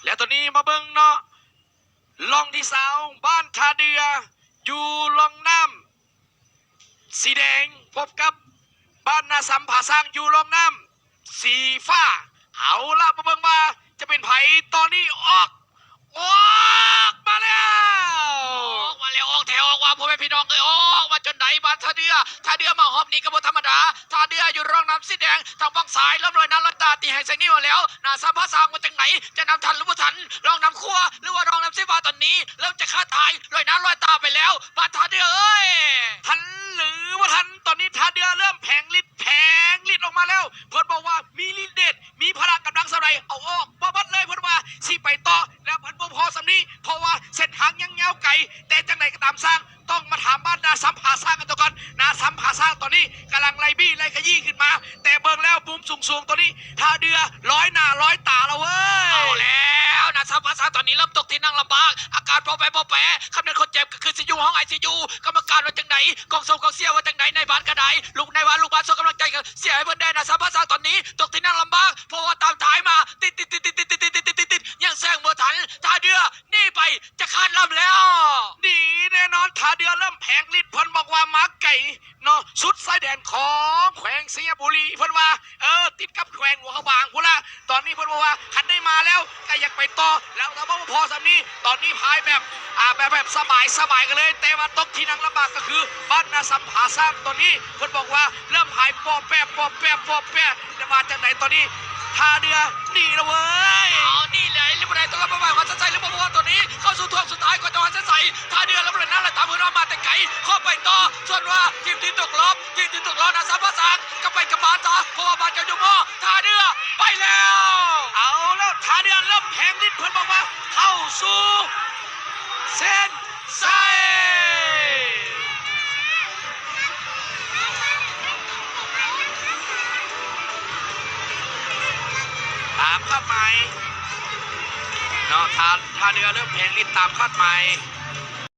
ແລ້ວຕອນນີ້ມາເບິ່ງເນາະ ຮ່ອງທີຊາວ ບ້ານທ່າເດື່ອ ຢູ່ຮ່ອງນ້ຳສີແດງ ພົບກັບບ້ານນາຊຳຜາຊ້າງ ຢູ່ຮ່ອງນ້ຳສີຟ້າ. ເອົາລະ ມາເບິ່ງວ່າຈະເປັນໃຜ. ຕອນນີ້ອອກ ອອກມາແລ້ວ ອອກມາແລ້ວ ອອກແທ້ອອກວ່າ ພໍ່ແມ່ພີ່ນ້ອງເອີຍ ອອກມາຈົນໄດ້ ບ້ານທ່າເດື່ອ. ທ່າເດື່ອມາຮອບນີ້ກໍບໍ່ທຳມະດາ ທ່າເດື່ອຢູ່ຮ່ອງນ້ຳສີແດງ ທາງຝັ່ງຊ້າຍ ເລີ່ມລອຍໜ້າລອຍຕາ ຕີໃຫ້ແສງນິວມາແລ້ວ. ນາຊຳຜາຊ້າງວ່າຈັ່ງໃດ ຈະນຳທັນຫຼືບໍ່ທັນ ຮ່ອງນ້ຳຂົວ ຫຼືວ່າຮ່ອງນ້ຳສີຟ້າ ຕອນນີ້ເລີ່ມຈະຂາດຫາຍ ລອຍໜ້າລອຍຕາໄປແລ້ວ ບ້ານທ່າເດື່ອເອີຍ. ທັນຫຼືບໍ່ທັນ ຕອນນີ້ທ່າເດື່ອເລີ່ມແຜງລິດ ແຜງລິດອອກມາແລ້ວ. ເພິ່ນບອກວ່າມີລິດເດດ ມີພະລະກຳລັງສ່ຳໃດ ເອົາອອກມາເບິດເລີຍ. ເພິ່ນວ່າຊິໄປຕໍ່ ແລ້ວເພິ່ນບໍ່ພໍສ່ຳນີ້ ເພາະວ່າເສັ້ນທາງຍັງຍາວໄກ. ແຕ່ຈັ່ງໃດກໍຕາມຊ່າງ ຕ້ອງມາຖາມບ້ານນາຊຳຜາຊ້າງກັນຕໍ່ກ່ອນ. ນາຊຳຜາຊ້າງຕອນນີ້ກຳລັງໄລ່ບີ້ໄລ່ຂະຢີ້ຂຶ້ນມາ ແຕ່ເບິ່ງແລ້ວມຸມສູງໆ ຕອນນີ້ທ່າເດື່ອລອຍໜ້າລອຍຕາແລ້ວເວີຍ. ເອົາແລ້ວ ນາຊຳຜາຊ້າງຕອນນີ້ເລີ່ມຕົກທີ່ນັ່ງລຳບາກ ອາການປໍແປະປໍແປະ. ຄຳເໜັນຄົນເຈັບກໍຄືຊິຢູ່ຫ້ອງໄອຊີຢູ ກຳມະການວ່າຈັ່ງໃດ ກອງຊົງກອງເຊຍວ່າຈັ່ງໃດ ນາຍບ້ານກໍໄດ້ ລູກນາຍບ້ານ ລູກບ້ານສົ່ງກຳລັງໃຈ ເຊຍໃຫ້ເພິ່ນແດ່. ນາຊຳຜາຊ້າງຕອນນີ້ຕົກທີ່ນັ່ງລຳບາກ ເພາະວ່າຕາມທ້າຍມາ ຕິດໆໆ ຍັງແຊງບໍ່ທັນ ທ່າເດື່ອ ໜີໄປຈະຂາດລຳແລ້ວ ໜີແນ່ນອນ. ທ່າເດື່ອເລີ່ມແຜງລິດ ເພິ່ນບອກວ່າມາໄກເນາະ ສຸດຊາຍແດນຂອງແຂວງໄຊຍະບູລີ ເພິ່ນວ່າ ເອີ ຕິດກັບແຂວງຫຼວງພະບາງພຸ້ນລະ. ຕອນນີ້ເພິ່ນບອກວ່າຄັນໄດ້ມາແລ້ວກໍຢາກໄປຕໍ່ ແລ້ວກໍບໍ່ພໍສ່ຳນີ້ ຕອນນີ້ພາຍແບບ ອ່າ ແບບ ແບບສະບາຍໆກັນເລີຍ ແຕ່ວ່າຕົກທີ່ນັ່ງລຳບາກກໍຄືບ້ານນາຊຳຜາຊ້າງ. ຕອນນີ້ເພິ່ນບອກວ່າເລີ່ມພາຍປອບແປບ ປອບແປບ ປອບແປບ ແຕ່ວ່າຈັ່ງໃດຕອນນີ້ ທ່າເດື່ອໜີແລ້ວເວີຍ. ເອົາ ໜີແລ້ວ ຫຼືບໍ່ໄດ້ ຕ້ອງລະມັດລະວັງ ຮອດເສັ້ນໄຊຫຼືບໍ່ ເພາະວ່າຕອນນີ້ເຂົ້າສູ່ທວງສຸດທ້າຍ ກ່ອນຈະຮອດເສັ້ນໄຊ. ທ່າເດື່ອລະບໍ່ໄດ້ນັ່ງລະຕາ ເພິ່ນວ່າມາແຕ່ໄກ ຂໍໄປຕໍ່. ສ່ວນວ່າທີມທີ່ຕົກຮອບ ທີມທີ່ຕົກຮອບ ນາຊຳຜາຊ້າງ ກັບໄປກັບບ້ານຊະ ເພາະວ່າບ້ານເຈົ້າຢູ່ໝໍ້. ທ່າເດື່ອໄປແລ້ວ ເອົາແລ້ວ ທ່າເດື່ອເລີ່ມແຜງລິດ ເພິ່ນບອກວ່າເຂົ້າສູ່ເສັ້ນໄຊ. ຕາມຄາດໝາຍເນາະ ທ່າ ທ່າເດື່ອເລີ່ມແຜງລິດຕາມຄາດໝາຍ.